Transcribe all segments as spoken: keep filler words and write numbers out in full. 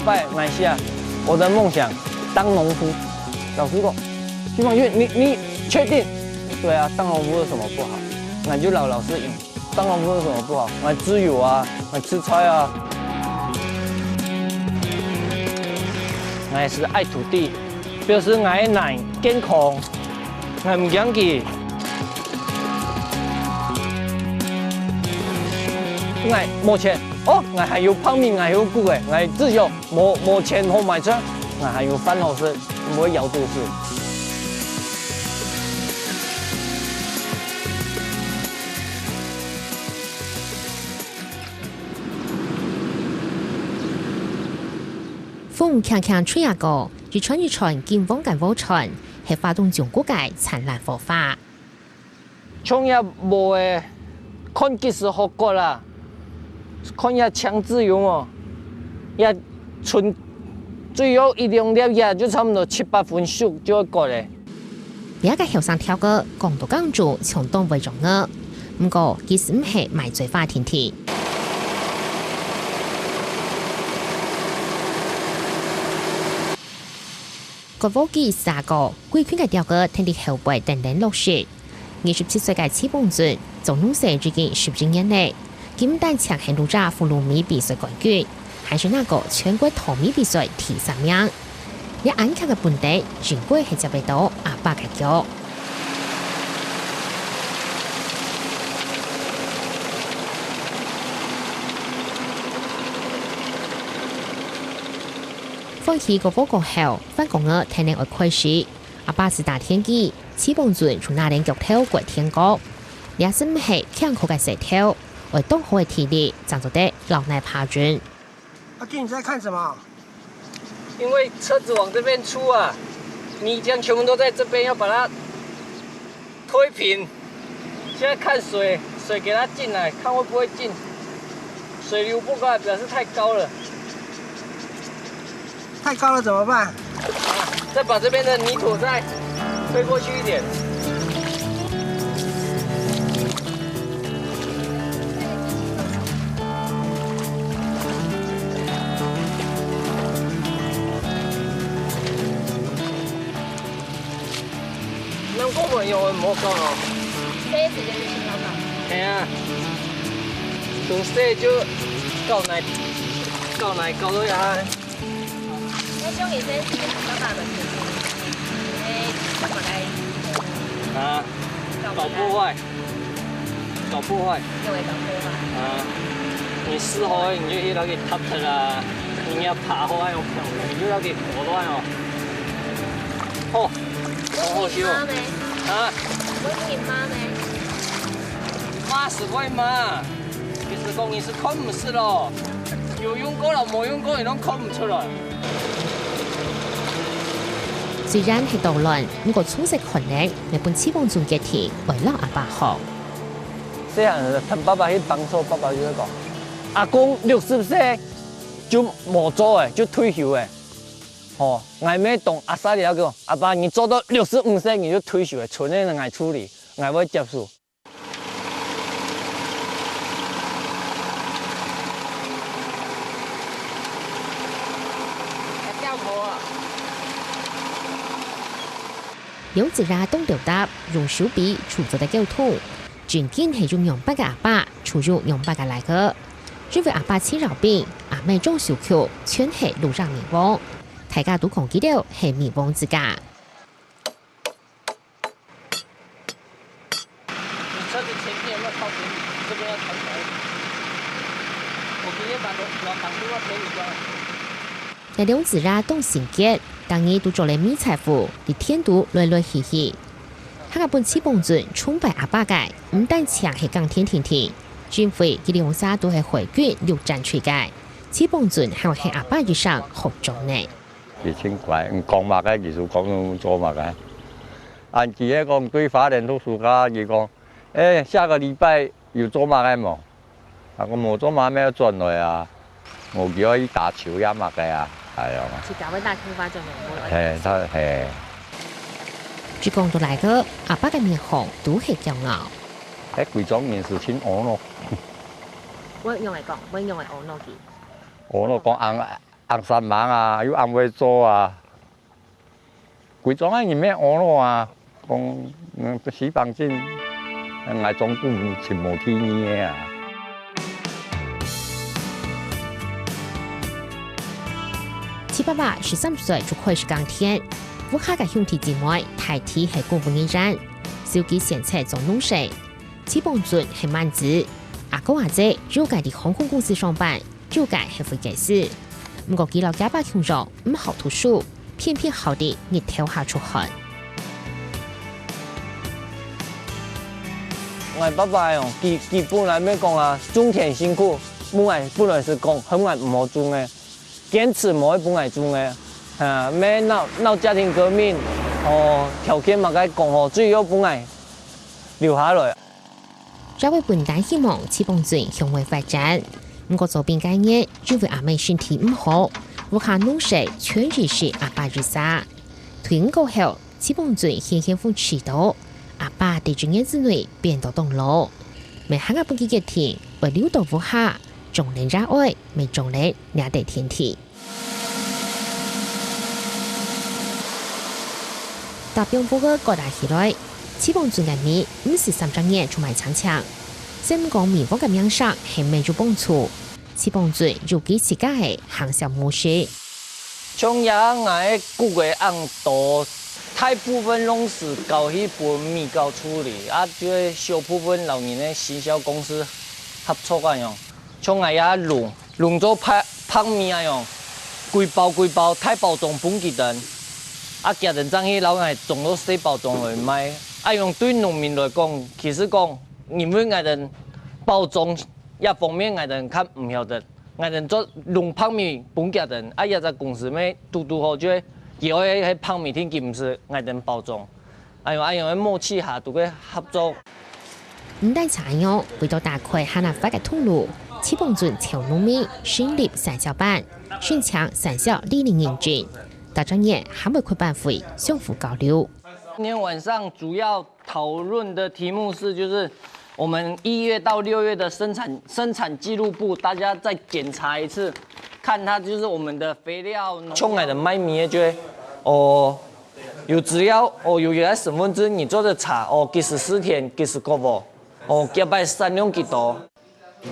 拜，𠊎寫，我的夢想當農夫。老師講，徐昉勛，你你確定？對啊，當農夫有什麼不好？𠊎就老老實講，當農夫有什麼不好？𠊎自由啊，𠊎自在啊。𠊎係愛土地，表示𠊎个人健康，𠊎毋驚佢。𠊎無錢，哦，𠊎還有白米，𠊎還有穀仔，𠊎自由。 無無錢好買菜，𠊎還有飯好食，毋會枵肚屎。風輕輕吹啊過，一串一串金黃个禾串，係花東縱谷个燦爛火花。 像這禾仔，看幾時好割啊？看這青子有無？這賰最後一兩粒，這就差毋多七八分熟就愛割咧。這个後生條哥講到耕種像當會種个，毋過其實毋係賣嘴花定定。割禾機駛過，歸群个條哥跈在後背等等落實。 二十七歲个徐昉宸做農事已經十一年咧，佢毋單淨係六甲福如米比賽冠軍，還係拿過全國稻米比賽第三名。這恁強个本底，應該係接得到阿爸个腳。 歡喜个報告後，返工仔跈等愛開始。阿爸駛打田機，徐昉宸就拿等钁頭過田角。這係毋係艱苦个事頭，愛當好个體力，正做得老泥爬陣。阿金，你在看什麼？因為車子往這邊出啊，泥漿全部都在這邊，要把它推平。現在看水，水給它進來，看會不會進。水流不過來，表示太高了。太高了怎麼辦？再把這邊的泥土再推過去一點。 人講無用，毋好講哦。這時間就先搞搞。係啊，從細就搞泥，搞泥搞到這下。該像你這時間搞搞个，你這幹嘛該？啊，搞破壞。 搞破壞。又會搞破壞。啊，你試好，你就去那個踏踏啊，你要爬好，還有漂亮，你就那個搞亂哦。哦，好好笑哦。會罵咩？啊？會罵咩？罵是會罵，其實講你是看毋識咯，有用過了，無用過，你都看毋出來。雖然係搗亂，毋過充實看呢， 也分徐昉宸決定愛摎阿爸學。細漢時，跈爸爸去幫手，爸爸就會講：「阿公六十歲就無做咧，就退休咧。」吼，𠊎乜當阿煞力講：「阿爸，你做到六十五歲你就退休咧，賰个𠊎處理，𠊎會接手。」 兩子爺當鬥搭，用手比就做得溝通，真經係有樣般个阿爸，就有樣般个倈仔。因為阿爸徐敖丙，阿姆張秀菊，全係六甲米王，大家都講佢兜係米王之家。 你車子前面有沒有靠前面？這邊要抬起來一點。我直接把輪，把擋住要抬起來。這兩子爺當心結，逐日都著咧迷彩服，佇田肚來來去去。這下分徐昉宸崇拜阿爸个，毋單淨係耕田定定，因為佢兩儕都係海軍陸戰隊个。徐昉宸還會喊阿爸一聲學長呢。 佢真乖，你講麼个，佢就講你做麼个。恁佢係講對花蓮讀暑假，佢講：「欸，下個禮拜有做麼个無？」啊，講無做麼个，愛轉來啊，無佢愛去打球呀麼个啊，哎呀。自家會打電話轉來，無來。嘿，佢，嘿。一講到倈仔，阿爸个面項都係驕傲。該歸庄人係真阿腦。會仰仔講，會仰仔阿腦佢？阿腦講，恁恁煞猛啊，又恁會做啊，歸庄个人乜阿羅啊，講，嗯，死板精，𠊎總共尋無第二个啊。七伯伯十三歲就開始耕田，屋下个兄弟姊妹大體係公務人員，手機先生做農事。七幫陣係滿子，阿哥阿姐有个在航空公司上班， 有个係會計師。毋過佢摎厥爸共樣毋好讀書，偏偏好得日頭下出汗。𠊎爸爸哦，佢佢本來乜講啊，種田辛苦，分𠊎本來係講，喊𠊎毋好種个，堅持無愛分𠊎種个，啊，乜鬧鬧家庭革命，哦，條件麼个講好，最後分𠊎留下來。 社會本旦希望七幫陣向外發展，毋過左邊該年，因為阿姆身體毋好，屋下農事全係阿爸一儕。退伍過後，七幫陣現現扶持到，阿爸在一年之內變到當老。乜還下分佢決定，會留到屋下，種人也愛，乜種人這兜田地。 搭放屋仔割下起來，七幫陣个米毋使三隻月就賣淨淨。先毋講米荒个名聲係乜有幫助，七幫陣有佢自家个行銷模式。像這𠊎个穀仔恁多，大部分攏係交去分米酵處理，啊就係小部分摎人个行銷公司合作恁樣。像𠊎這籠， 籠做白白米恁樣，歸包歸包大包裝分佢等，啊佢等正去摎𠊎裝到細包裝來賣。恁樣對農民來講，其實講，因為𠊎等包裝這方面𠊎等較毋曉得，𠊎等做籠白米分佢等，啊這隻公司乜堵堵好就係佢愛係白米定佢毋使𠊎等包裝。 恁樣恁樣个默契下，都會合作。毋單淨恁樣，為到打開客家話个通路，七幫陣招農民成立產銷班，申請產銷利率認證，逐隻月還會開班會相互交流。今天晚上主要討論的題目是，就是我們一月到六月的生產生產記錄簿，大家再檢查一次，看它就是我們的肥料。像𠊎等賣米个就係，哦， 有資料哦，有佢个身分證，你做得查哦，幾時施田，幾時割喔，哦，這擺產量幾多。這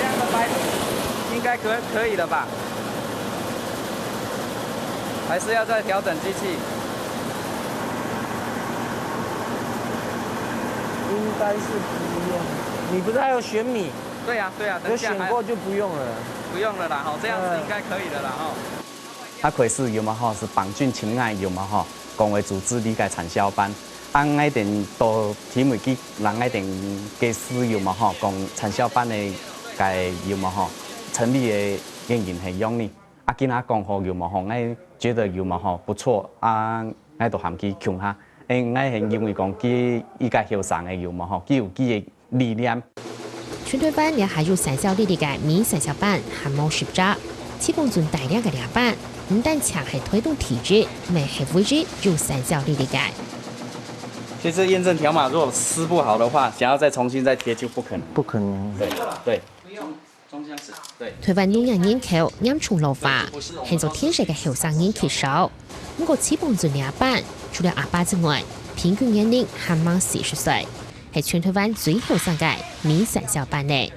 樣的白米應該可可以了吧？還是要再調整機器？應該是不用。你不是還有選米？ 對呀，對呀，等一下還有選過就不用了。不用了啦，吼，這樣子應該可以了啦，吼。啊，開始有無吼，係幫陣尋𠊎有無吼，講會組織這個產銷班。啊，𠊎等到體會佢，人𠊎等个事有無吼，講產銷班个該有無吼，成立个原因係仰呢。啊，今下講好有無吼，𠊎覺得有無吼，不錯啊，𠊎都喊佢共下。誒，𠊎係認為講佢一個後生个有無吼，佢有佢个 理念。全臺灣這下有產銷利率个米產銷班還無十隻，七幫陣帶領个這班，毋單淨係推動體質，乜係唯一有產銷利率个。其實驗證條碼如果撕不好的話，想要再重新再貼就不可能。不可能。對對。 臺灣農業人口嚴重老化，現做田事个後生人較少。毋過七幫陣這班，除了阿爸之外，平均年齡還吂四十歲，係全臺灣最後生个米產銷班呢。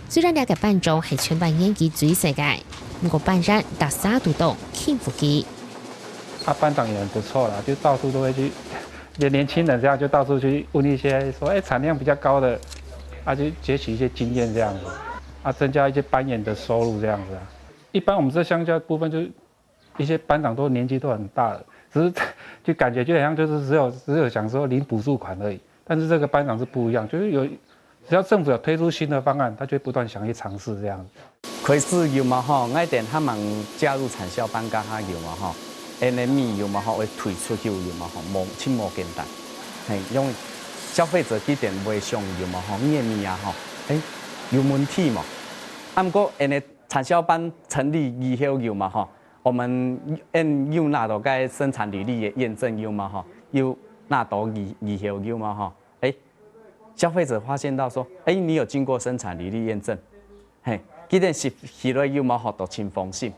雖然這個班長係全班年紀最細个，毋過班員逐儕都當欽服佢。啊，班長也很不錯啦，就到處都會去，連年輕人這樣就到處去問一些說，哎，產量比較高的，啊，就擷取一些經驗這樣子，啊，增加一些班員的收入這樣子啊。一般我們這鄉下部分就是一些班長都年紀都很大了，只是就感覺就好像就是只有只有想說領補助款而已，但是這個班長是不一樣，就是有只要政府有推出新的方案，他就會不斷想去嘗試這樣子。 開始有無吼，𠊎等還吂加入產銷班該下有無吼，𠊎等个米有無吼，會推出去有無吼，無，真無簡單。嘿，因為消費者佢等會想有無吼，你个米啊吼，誒，有問題無？啊，毋過𠊎等產銷班成立以後有無吼，我們，𠊎等有拿到該生產履歷个驗證有無吼，有拿到以以後有無吼？誒，消費者發現到說，誒，你有經過生產履歷驗證，嘿，既然食起來有無吼，都真放心。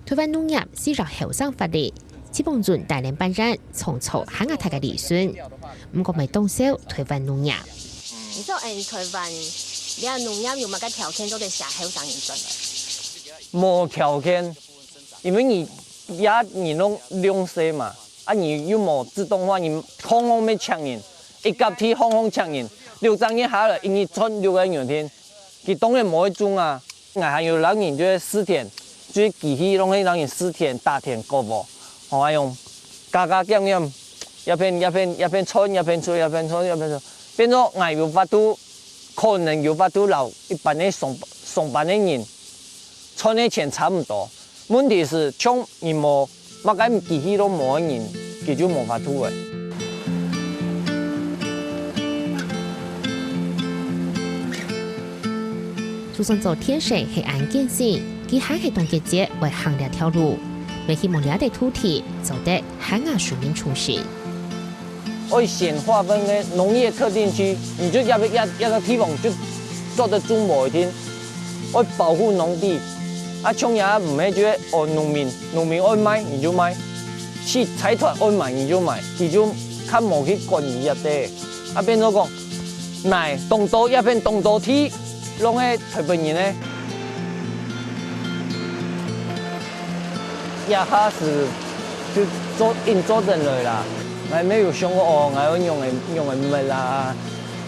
台灣農業需要後生發力，徐邦俊帶領班員創造還較大个利潤，毋過毋係當少台灣農業。你知道，哎，台灣，你看農業有麼个條件做得寫後生人轉來？無條件，因為你也你攏量細嘛，啊你又無自動化，你行行要請人，一甲地行行請人，六隻月下來，一日賺六個銀定，佢當然無會種啊。 𠊎還有摎人就係試田，就係機器攏係摎人試田、打田、割禾，吼，恁樣加加減減，一片一片一片賺，一片出，一片賺，一片出，變做𠊎有法度，可能有法度摎一般个上上班个人賺个錢差毋多。問題係，像你無麼个機器都無个人，佢就無法度个。 就算做田事係恁艱辛，佢還係當積極會行這條路，也希望這塊土地做得還較受人重視。愛先劃分个農業特定區，你就一一一個地方就做得種無一定，愛保護農地。啊，像也毋係就係哦，農民農民愛賣你就賣，去財團愛買你就買，佢就較無去管你一个。啊，變做講， 來，當多，這片當多地，攏係台北人个。這下係就做硬做等來啦。𠊎乜有想過哦，𠊎愛仰仔仰仔搣啦，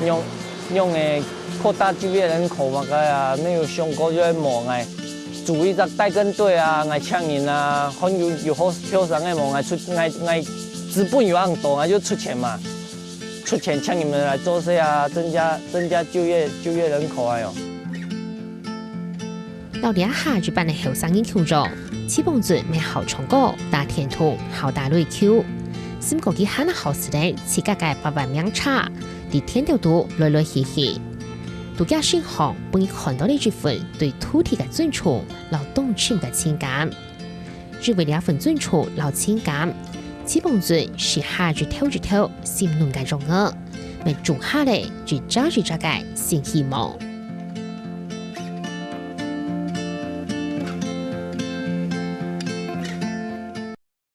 仰仰仔擴大就業人口麼个啊，乜有想過就係無𠊎組一隻帶耕隊啊，𠊎請人啊，看有有好後生个無，𠊎出𠊎𠊎資本有恁多，𠊎就出錢嘛。 出錢請你們來做事啊，增加增加就業就業人口啊喲。摎這下一般个後生人共樣，徐邦俊乜好唱歌、打電動、好打壘球。毋過佢還好識得自家个百萬名車，佇田頭肚來來去去。在厥身項，分人看到了一份對土地个尊重摎當深个情感。 因為這份尊重摎情感，徐邦俊種下一頭一頭心軟个種仔，乜種下了一隻一隻个新希望。